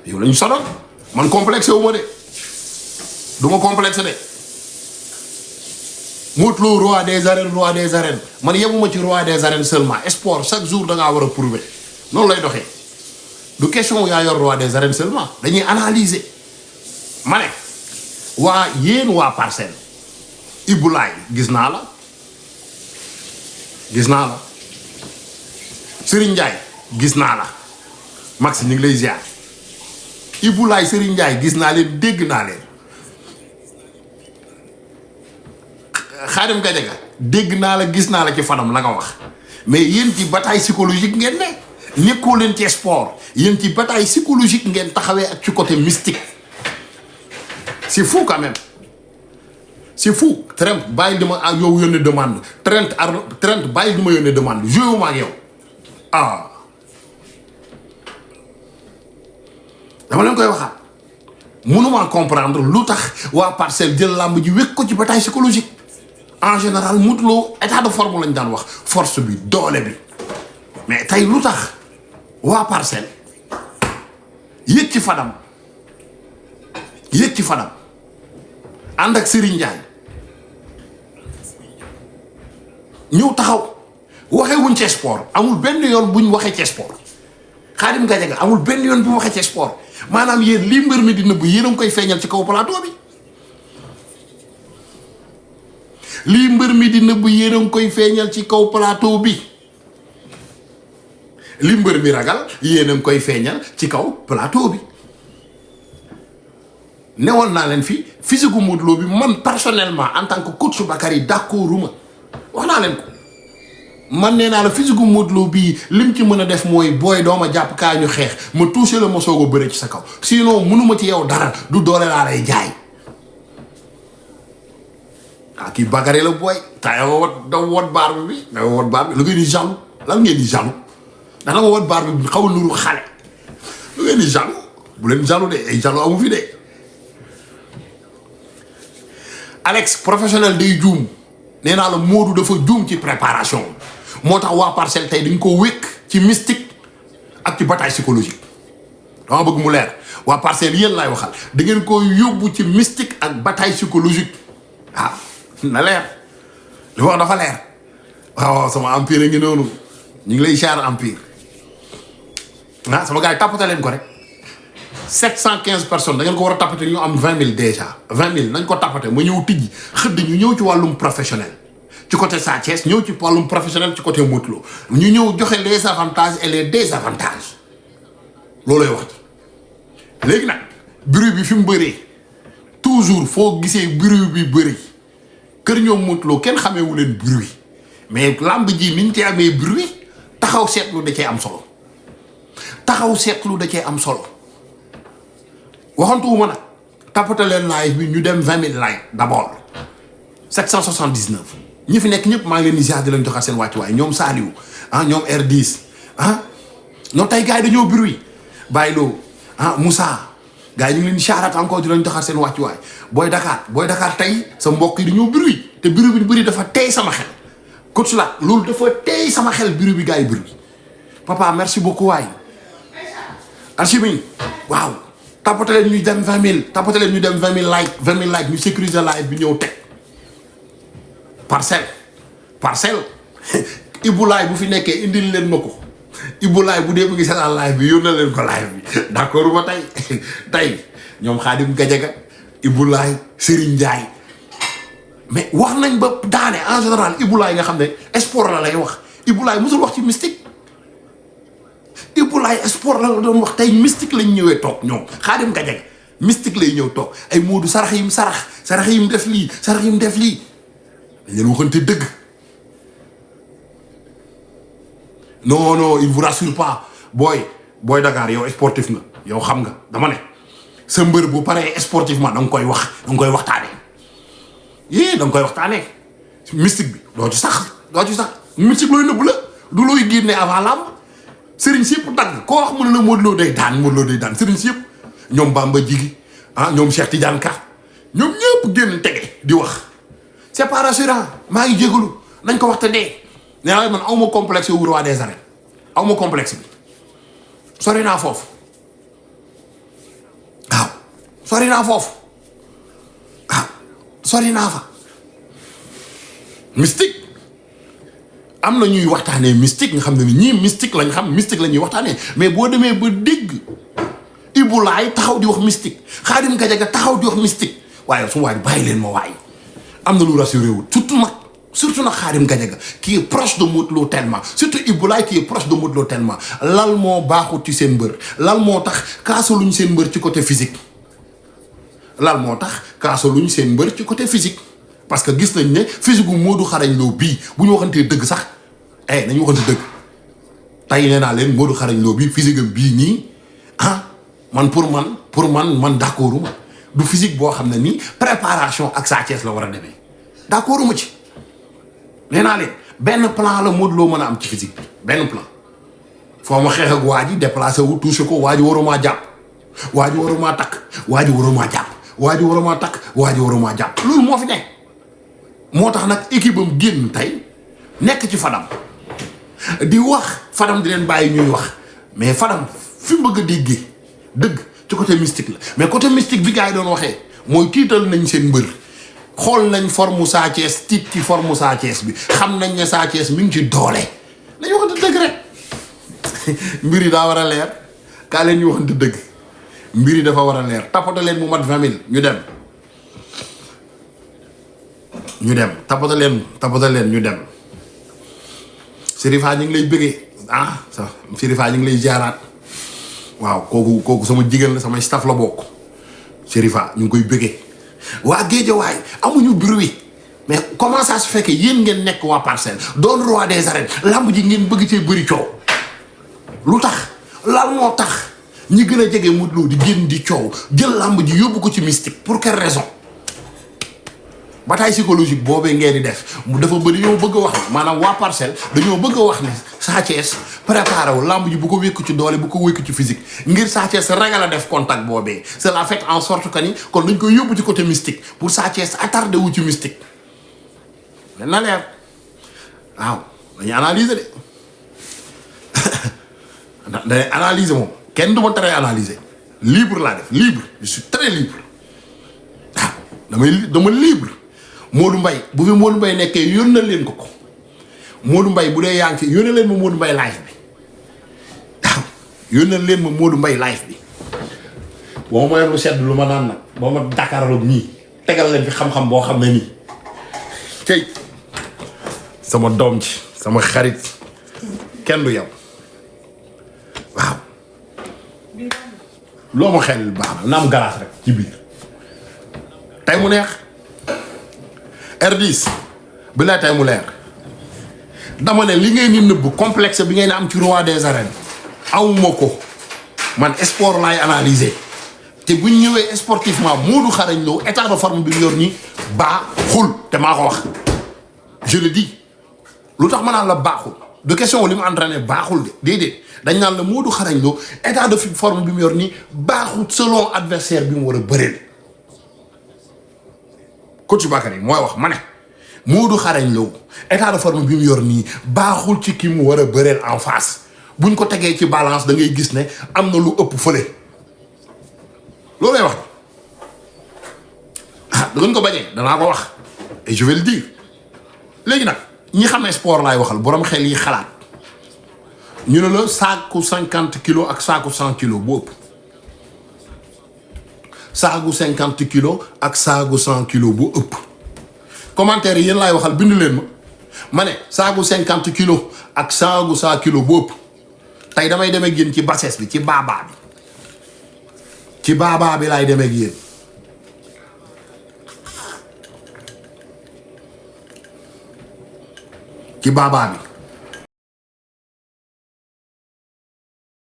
yow lañu sonal man complexé wu ma de du ma complexé de Modou Lo roi des arènes man yemuma ci roi des arènes seulement sport chaque jour da ngaa war a prouver noonu lay doxee du question yaa yor roi des arènes seulement dañuy analyser ma ne waa yéen waa Parcelles Ibou Laye gis naa la Serigne Ndiaye gis naa la Max ñu ngi lay ziar Ibou Laye Serigne Ndiaye gis naa leen dégg naa leen Khadim Gadiaga dégg naa la gis naa la ci fanam la nga wax mais yéen ci bataille psychologique ngeen ne nekkoo leen ci sport yéen ci bataille psychologique ngeen taxawee ak ci côté mystique c'est fou quand même c'est fou. Trent bàyyi di ma ak yow yónnee demande Trent bàyyi di ma yónnee demande joué ma ak yow ah dama leen koy waxaat mënuma comprendre lu tax waa Parcelles jël làmb ji wékk ko ci bataille psychologique. En général Modou Lo état de forme lañ daan wax force bi doole bi mais tey lu tax waa Parcelles yëg ci fadam ànd ak Serigne Ndiaye ñëw taxaw waxee wuñ ci sport amul benn yoon buñ waxee ci sport Khadim Gadiaga amul benn yoon bu mu waxee ci sport maanaam yéen lii mbër mi di nëbb yéen a ngi koy feeñal ci kaw plateau bi. lii mbër mi di nëbb yéen a ngi koy feeñal ci kaw plateau bi li mbër mi ragal yéen a ngi koy feeñal ci kaw plateau bi newoon naa leen fi physique gu Modou Lo bi man personnellement en tant que coach Bakary d'accorduma wax naa leen ko man nee naa la physique gu Modou Lo bii lim ci mën a def mooy booy dooma jàpp kaa ñu xeex ma touché la ma soog a bëre ci sa kaw sinon mënuma ci yow dara du doole laa lay jaay. ah kii Bakary la booy taa yow da wot baar bi lu ngeen di jaloux lan ngeen di jaloux ndax dama wot baar bi xaw a nuru xale lu ngeen di jaloux bu leen jaloux de ay jaloux amu fi de Alex professionnel day juum nee naa la Modou dafa juum ci préparation moo tax waa Parcelles tey dañ ko wékk ci mystique ak ci bataille psychologique dama bëgg mu leer waa Parcelles yéen laay waxal da ngeen ko yóbbu ci mystique ak bataille psychologique ah na leer li wax dafa leer waaw sama empire ngi noonu ñu ngi lay char empire ah sama gars yi tàppate leen ko rek 715 personnes da ngeen ko war a tàppate ñu am 20 000 déjà 20 000 nañ ko tàppate ma ñëw tijji xëdd ñu ñëw ci wàllum professionnel ci côté Sa Thiès ñëw ci wàllum professionnel ci côté Modou Lo ñu ñëw joxe les avantages et les désavantages loolay wax ci léegi nag bruit bi fi mu bëree toujours foo gisee bruit bi bëri kër ñoom Modou Lo kenn xameewu leen bruit mais lamb ji niñ ci amee bruit taxaw seetlu da cee am solo waxantuwuma nag tappate leen live bi ñu dem 20 000 like d'abord 779 ñi fi nekk ñëpp maa ngi leen di ziar di leen joxaat seen wàccuwaay ñoom Saliou ah ñoom R10 ah ñoom tey gars yi dañoo bruit Baye Lo ah Moussa gars yi ñu ngi leen di ziaraat encore di leen joxaat seen wàccuwaay Boy Dakar tey sa mbokk yi dañoo bruit te bruit bi bëri dafa tey sama xel coach la loolu dafa tey sama xel bruit bi gars yi bruit papa merci beaucoup waay Alchimie waaw tapote leen ñu dem 20 000 tapote leen ñu dem 20 000 like 20 000 like ñu sécuriser live bi ñëw teg Parcelles Ibou Laye bu fi nekkee indil leen ma ko Ibou Laye bu dee mu ngi seetaan live bi yónnee leen ko live bi d'accord ba tey ñoom Khadim Gadiaga Ibou Laye Serigne Ndiaye mais wax nañ ba daane en général Ibou Laye nga xam ne sport la lay wax Ibou Laye musul wax ci mystique Ibou Laye sport la doon wax tey mystique lañ ñëwee toog ñoom Khadim Gadiaga mystique lay ñëw toog ay Modou sarax yim def lii dañ leen waxante dëgg non il vous rassure pas Boy Dakar yow sportif nga yow xam nga dama ne sa mbër bu paree sportivement da nga koy waxtaanee da nga koy waxtaanee mystique bi doo ci sax mystique looy nëbb la du looy génne avant lamb sëriñ si yëpp dagg koo wax mu ne la Modou Lo day daan sëriñ si yëpp ñoom Bamba Jigi ah ñoom Cheikh Tidiane Ka ñoom ñëpp génn tege di wax c'est pas rassurant maa ngi jégalu nañ ko wax te dee nee naa man aw ma complexe wu roi des arènes aw ma complexe bi sori naa foofu sori naa foofu ah sori naa fa mystique am na ñuy waxtaanee mystique nga xam ne ni ñii mystique lañ xam mystique la ñuy waxtaanee mais boo demee ba dégg Ibou Laye taxaw di wax mystique Khadim Gadiaga taxaw di wax mystique waaye su waay bàyyi leen ma waay am na lu rassuré wul surtout nag Khadim Gadiaga qui est proche de Modou Lo tellement surtout Ibou Laye qui est proche de Modou Lo tellement lal moo baaxut ci seen mbër lal moo tax kaasaluñ seen mbër ci côté physique lal moo tax kaasaluñ seen mbër ci côté physique parce que gis nañ ne physique gu Modou Xarañ Lo bii bu ñu waxantee dëgg sax nañu waxante dëgg tey nee naa leen Modou Xarañ Lo bii physique am bii nii man pour man d'accorduma du physique boo xam ne nii préparation ak Sa Thiès la war a demee d'accorduma ci nee naa leen benn plan la Modou Lo mën a am ci physique bi benn plan foo ma xeex ak waa ji déplacé wu touché ko waa ji warumaa jàpp waa ji warumaa takk waa ji warumaa jàpp waa ji warumaa takk waa ji warumaa jàpp loolu moo fi nekk moo tax nag équipe am génn tey nekk ci Fadam di wax Fadam di leen bàyyi ñuy wax mais Fadam fi mu bëgg a déggee dëgg ci côté mystique la mais côté mystique bi gars yi doon waxee mooy tiital nañ seen mbër xool nañ forme Sa Thiès tiit ci forme Sa Thiès bi xam nañ ne Sa Thiès mi ngi ci doole dañu waxante dëgg rek mbir yi daa war a leer kaa leen ñu waxante dëgg mbir yi dafa war a leer tappata leen mu mat 20 000 ñu dem tappata leen ñu dem Serifa ñu ngi lay bëggee sax Serifa ñu ngi lay jaaraat waaw kooku sama jigéen la sama staff la bokk Serifa ñu ngi koy bëggee waa Géejawaay amuñu bruit mais comment ça se fait que yéen ngeen nekk waa Parcelles doon roi des arènes lamb ji ngeen bëgg cee bëri coow lu tax lan moo tax ñi gën a jege Modou Lo di génn di coow jël lamb ji yóbbu ko ci mystique pour quelle raison bataille psychologique boobee ngeen di def mu dafa bëri dañoo bëgg a wax ne maanaam waa Parcelles dañoo bëgg a wax ne Sa Thiès préparé wu lamb ji bu ko wékku ci doole bu ko wékku ci physique ngir Sa Thiès ragal a def contact boobee cela fait en sorte que ni kon dañ koy yóbbu ci côté mystique pour Sa Thiès attardé wu ci mystique mais na leer waaw dañuy analyser de dañuy analyser moom kenn du ma tere analyser libre laa def libre je suis très libre waaw dama libre Modou Mbaye bu fi Modou Mbaye nekkee yónnal leen ko Modou Mbaye bu dee yaa ngi fi yónnal leen ma Modou Mbaye live bi waaw yónnal leen ma Modou Mbaye live bi boo ma lu sedd lu ma naan nag boo ma dakaraloog nii tegal leen fi xam-xam boo xam ne nii tey sama doom ci sama xarit kenn du yow waaw loo ma xel baax na am galaas rek ci biir tey mu neex R10 bi lay tey mu leer dama ne li ngay ni nëbb complexe bi ngay ne am ci roi des arènes awuma ko man sport laay analyser te buñ ñëwee sportivement Modou Xarañ Lo état de forme bi mu yor nii baaxul te maa ko wax je le dis lu tax ma naan la baaxul de question li mu entraîné baaxul de déedéet dañ naan la Modou Xarañ Lo état de forme bi mu yor nii baaxul selon adversaire bi mu war a bëreel coach Bakary mooy wax ma ne Modou Xarañ Lo état de forme bi mu yor nii baaxul ci ki mu war a bëreel en face buñ ko tegee ci balance da ngay gis ne am na lu ëpp fële loolu lay wax da ngeen ko bañee danaa ko wax et je vais le dire léegi nag ñi xamee sport laay waxal borom xel yi xalaat ñu ne la saaku 50 kilos ak saaku 100 kilos bu ëpp saagu 50 kilos ak saagu 100 kilos bu ëpp commentaire yi yéen laay waxal bind leen ma ne saagu 50 kilos ak saagu 100 kilos bu ëpp tey damay demee ak yéen ci bassesse bi ci baabaa bi laay demee ak yéen ci baabaa bi